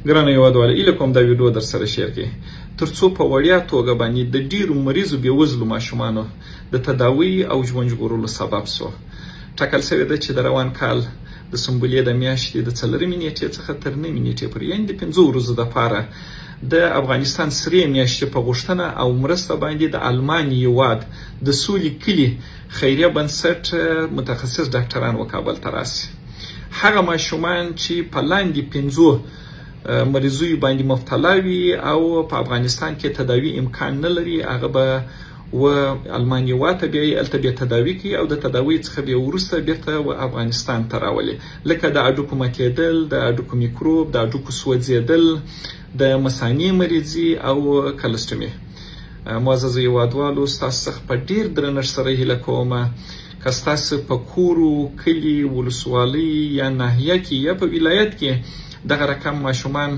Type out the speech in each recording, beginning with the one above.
ګرانو هیوادوالو، هیله کوم دا ویډیو در سره share کړئ ترڅو په وړیا توګه باندې د ډیرو مریضو بېوزلو ماشومانو د تداوی او ژوند ژغورلو سبب سو. ټاکل شوې ده چې د روان کال د سنبلې د میاشتې د 4مې نیټې څخه تر 9مې نیټې پورې، یعنې د 5 ورځو دپاره، د افغانستان سرې میاشتې په غوښتنه او مرسته باندې د آلمان هیواد د سولې کلي خیریه بنسټ متخصص ډاکټران و کابل ته راسي. هغه ماشومان چې په لاندې 5 مریضیو باندې مبتلا وي او په افغانستان کې تداوي امکان نه لري، هغه به و آلمان هیواد ته بیایي، هلته بیا تداوي کوي او د تداوي څخه بیا وروسته بیرته و افغانستان ته راولي، لکه د هډوکو ماتېدل، د هډوکو میکروب، د هډوکو سوځېدل، د مثانې مریضي او کلستومي. معززو هیوادوالو، ستاسو څخه په ډېر درنښت سره هیله کوم که ستاسو په کورو، کلي، ولسوالۍ یا ناحیه کې یا په ولایت کې دغه رقم ماشومان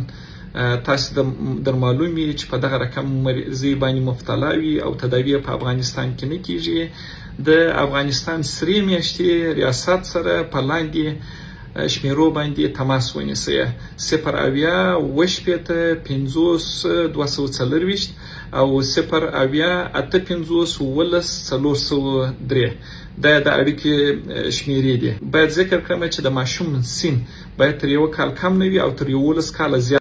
تاسو در معلوم وي چې په دغه رقم مریضۍ باندې مبتلا وي او تداوي په افغانستان کې نه کیږي، د افغانستان سرې میاشتې ریاست سره په لاندې شمیرو باندې تماس ونیسئ: 070 68 50 224 او 070 58 17 403. دا د اړیکې شمیرې دي. باید ذکر کړم چې د ماشوم سن باید تر 1 کال کم نه وي او تر 11 کاله زیات.